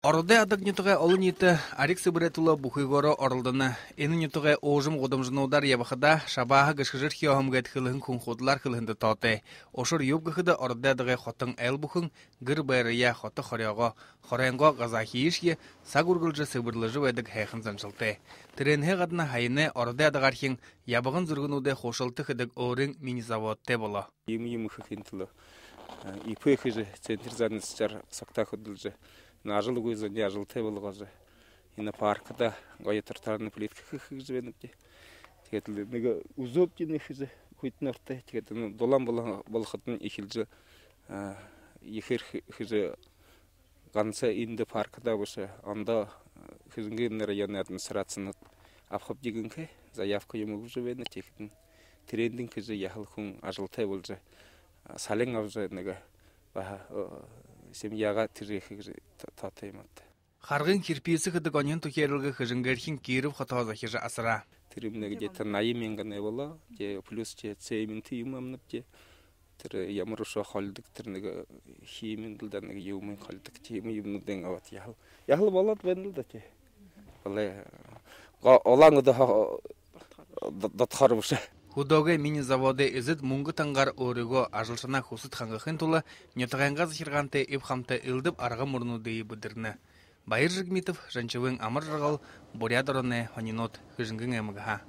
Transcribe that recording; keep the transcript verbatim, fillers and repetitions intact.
Ородой Адаг нютагай олониитэ Ариг Сэбэрэй түлөө бүхыгөөрөө оролдоно. Энэ нютагай уужам гудамжануудаар ябахадаа, шабааһа гэшхэжэрхёо һэм гээд хэлэһэн хүн худалаар хэлэһэндэ тоотой. Ушар юуб гэхэдэ, Ородой Адагай хотон айл бүхэн гэр байраяа, хото хорёогоо, хоройнгоо газаахиишье саг үргэлжэ сэбэрлэжэ байдаг һайхан заншалтай. Тэрээнһээ гадна һаяна Ородой Адагаархин ябаган зүргэнүүдэй хушалта хэдэг өөрын мини-заводтой болоо. Юумэ юумэ хэхын түлөө, э, ИП хэжэ, центр занятостяар сагтаа хүдэлжэ, энэ ажал үгы зониие ажалтай болгожо, энэ паркда гоё тротуарна плитка хэхэ гэжэ байнабди. Тиигээд лэ нэгэ үзөөбди, нэгэ хэжэ хүйтэн ортой. Тиигээд лэ дулаан боло-, болоходонь эхилжэ, э, ехээр хэ-, хэжэ, ганса эндэ паркда бэшэ, ондоо, э, Хэжэнгын районай администрацинууд абахабди гээнхэй, заявка юумэ үгэжэ байна. Тиихэдэнь тэрээндэнь хэжэ, яһала хүн ажалтай болжо, э, салин абажа, нэгэ баһа, э, семьягаа тэжээхэ гэжэ то-, тоотой юм ааб даа. Харгын кирпиисэ хэдэг оньһон түхеэрэлгэ Хэжэнгээрхин Киров хотоһоо захижа асараа. Тэрэмнай где-то наян мянганай болоо. Тэ плюс тэ цемент юумэ абанабди. Тэрэ ямар үшөө холидог, тэрэ нэгэ, э, химиин лэ даа, нэгэ юумэн холидог, тиимэ юумэнүүдые абаад, яһала, яһала болоод байна лэ даа, тэ. Болоо, э, го-, улаан үдэ хо-, д-, дотор бэшэ. Хүдөөгэй мини-заводой эзэд мүнгэ тангаар өөрыгөө, ажалшанаа хүсэд хангахын тула нютагайнгаа захиргаантай эб хамта элдэб арга мүрнүүдые бэдэрнэ. Баяр Жигмитов, Жанчибын Амаржаргал, Буряад ороной һонинууд, Хэжэнгын аймагһаа.